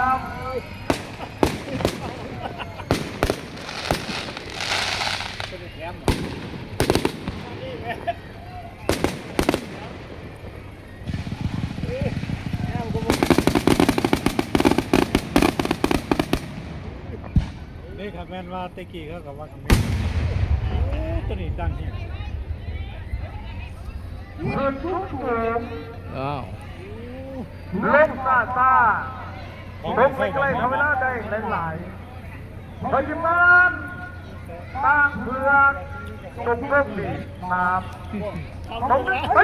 ນີ້ຄັບ ແມ່ນວ່າແຕ່ກີ້ເຂົາກໍວ່າຄຳເຂມ ໂອ້ ໂຕນີ້ຕັ້ງແຮງ ຂຶ້ນສູງໆ ອ້າວ ລົງຊ້າໆ ຕົກໃກ້ໆ ເວລາໄດ້ຫຼາຍໆ ປະລິມານ ຕ່າງເພື່ອຕົກລົງນີ້ ສາມ ສອງ ໜຶ່ງ ໄປ!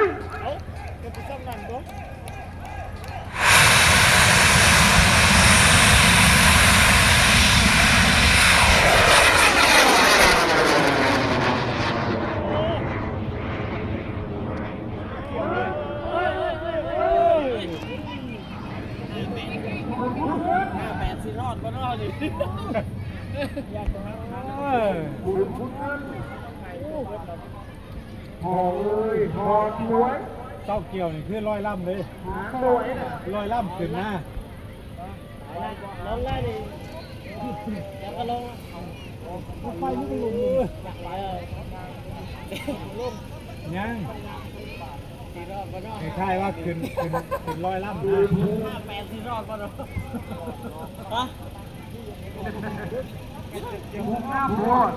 ຫ້າแปด ຊິຮອດບໍ່ເນາະນີ້ ເອີ ພໍ່ເອີຍ ຮອດດ້ວຍ ເຕົ້າກ່ຽວນີ້ຄືລອຍລຳເດ້ ໂອ້ຍ ລອຍລຳຂຶ້ນນາ ລົງໄດ້ນີ້ ແລ້ວກໍລົງ ໄຟມັນກໍລົງ ຢາກໄປເອີຍ ລົງ ຍັງ ຊິຮອດບໍ່ເນາະ ຄ້າຍໆວ່າຂຶ້ນ ຂຶ້ນ ຂຶ້ນລອຍລຳນາ ຫ້າແປດ ຊິຮອດບໍ່ເນາະ ຮະ ງາມໂພດ